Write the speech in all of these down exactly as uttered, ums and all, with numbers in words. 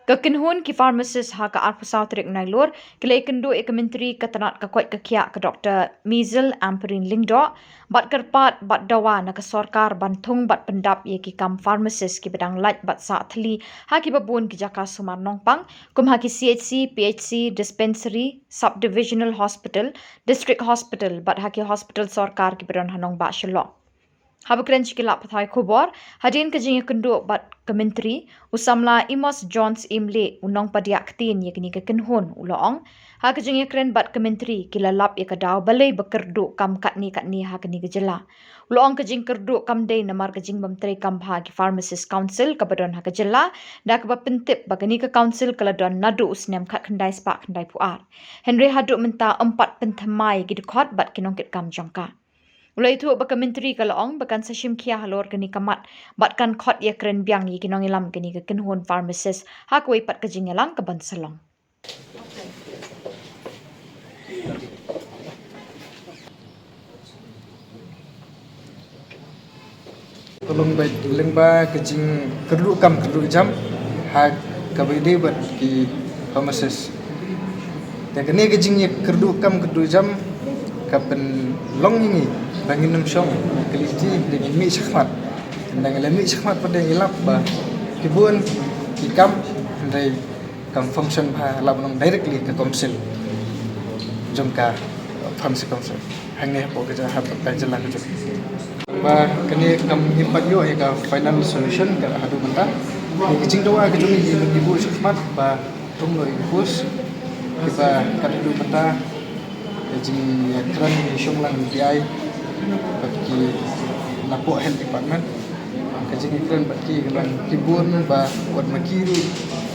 Ka kynhun ki pharmacist ha ka arphew saw tarik Nailur ki la ïakynduh ïa ka Myntri ka tnat ka koit ka khiah ka Doctor Mizel Ampareen Lyngdoh bad kyrpad bad dawa na ka sorkar ban thung bad pyndap ïa ki kam pharmacist kiba dang lait bad sah thylli ha kiba bun ki jaka sumar nongpang, kum ha ki C H C, P H C, dispensary, sub-divisional hospital, district hospital bad ha ki hospital sorkar kiba don ha nongbah Shillong. Haba kren sha ki lad pathai khubor hadien ka jingïakynduh bad ka Myntri, u samla Amos John Syiemlieh, u nongpdiah ktien ïa kane ka kynhun, u la ong, ha ka jingïakren bad ka Myntri ki la lap ïa ka daw balei ba kyrduh kam katne katne ha kane ka jylla. U la ong ka jingkyrduh kam dei namar ka jingbymtrei kam bha ki Pharmacist Council kaba don ha ka jylla, da kaba pyntip ba kane ka council ka la don naduh u snem khatkhyndai spah khyndaiphew ar. Hynrei haduh mynta ym pat pynthymmai ïa ki dkhot bad ki nongkitkam jong ka. U la ïathuh ba ka Myntri ka la ong ba kan sa shim khia halor kane ka mat bad kan khot ïakren biang ïa ki nongïalam kane ka kynhun pharmacist ha kawei pat ka jingïalang kaban sa long. Ka long beit lyngba ka jingkyrduh kam kyrduh jam ha kaba ïadei bad ki pharmacist. Te kane ka jingïakyrduh kam kyrduh jam ka pynlong ïa ngi ba ngin ym shong kylli kti, da ngin mih shakhmat. Tang ngi la mih shakhmat pat da ngi lap ba ki bun ki kam, hynrei kam function bha, la ban ong directly ka council jong ka Pharmacy Council hangne hapoh ka jylla, hapoh ka jylla ka jong. Ba kane kam ngim pat ïoh ïa ka final solution ka haduh mynta. Ka jingdawa ka jong ngi, ngi buh shakhmat ba thung noh ïa ki post kiba kat haduh mynta ka jingïakren ngi shong lang ngi ai bad ki napoh health department. Ka jingïakren bad ki ka long ki bun ba wat ma ki ruh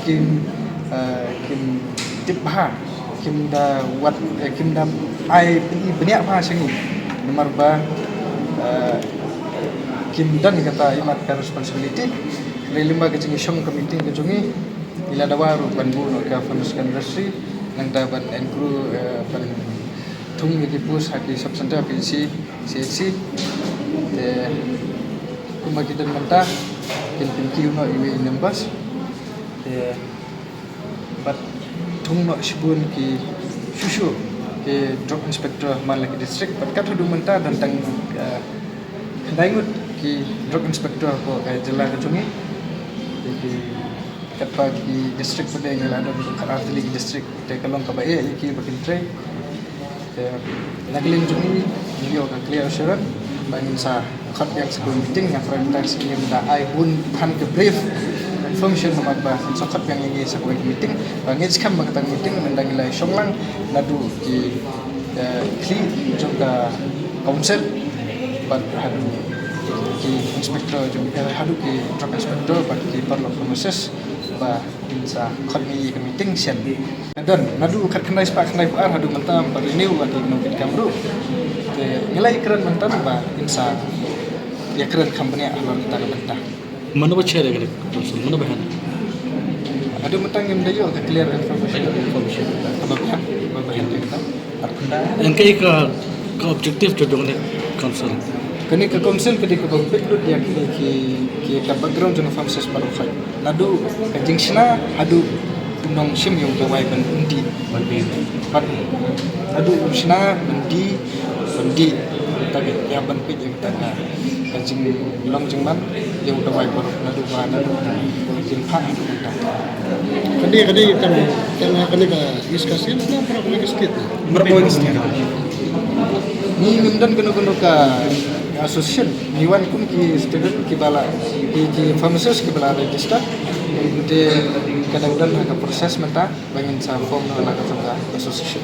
kim, eh, kim tip bha, kim da wat, eh, kim da ai pyn-i bniah bha sha ngi namar ba, eh, kim don kata imat ka responsibility. Hynrei lyngba ka jingïashong ka meeting ka jong ngi, ngi la dawa ruh ban buh noh ka pharmaceutical industry, nangta ban encroach, eh, ban thung ïa ki post ha ki sub center, P H C, C H C. Te kumba ki don mynta kin pynkiew noh iwei i numbers. Te bad thung noh shibun ki shuh shuh ki drug inspector man la ki district, bad kat haduh mynta don tang, eh, khyndai ngut ki drug inspector hapoh ka jylla ka jong ngi. Te ki katba ki district pat de ngi la don khatar tylli ki district, te ka long kaba eh ïa ki ba kin trei. Te na ka liang jong ngi ngi ïoh ka clear assurance ba ngin sa khot biang sa kawei meeting. Nga prioritize, ngim da ai bun than ka brief information namar ba ngin sa khot biang ïa ngi sa kawei meeting. Ba ngi skhem ba kata ka meeting mynta ngi la shong lang naduh ki, eh, khlieh jong ka council bad haduh ki inspector jong, eh, haduh ki drug inspector bad ki paralok pharmacist ba ngin sa khot ïa ka meeting shen. Don naduh khatkhyndai spah khyndaiphew ar haduh mynta ym pat renew, wat ïa ki nongkitkam ruh. Te ngi la ïakren mynta ba ngin sa ïakren kham bniah halor kata ka bynta. Mano ba chair ïa ka council, mano ba head? Haduh mynta ngim da ïoh ka clear information. Information. Kaba bha, kaba bha ïa kata. Eng kaei ka, ka objective jong kane ka council? Kane ka council ka dei kaba peit lut ïa kine ki, ki ka background jong ka pharmacist baroh khoit. Naduh ka jingshna haduh u nongshim ïa u dawai ban ym dih. Ban ym dih. Bad naduh u shna ban dih, ban dih. Te ïa ban peit ïa kata ka, ka jinglong jingman ïa u dawai baroh naduh ba, naduh ba jingphah haduh mynta. Ka dei, ka dei tang, tang kane ka East Khasi Hills ne baroh kane ka state? Baroh kane ka state. Ngi ngim don kano kano ka association, ngi wan kum ki student kiba la, ki, ki pharmacist kiba la register. Te ka dang don ha ka process mynta ba ngin sa form noh la ka jong ka association.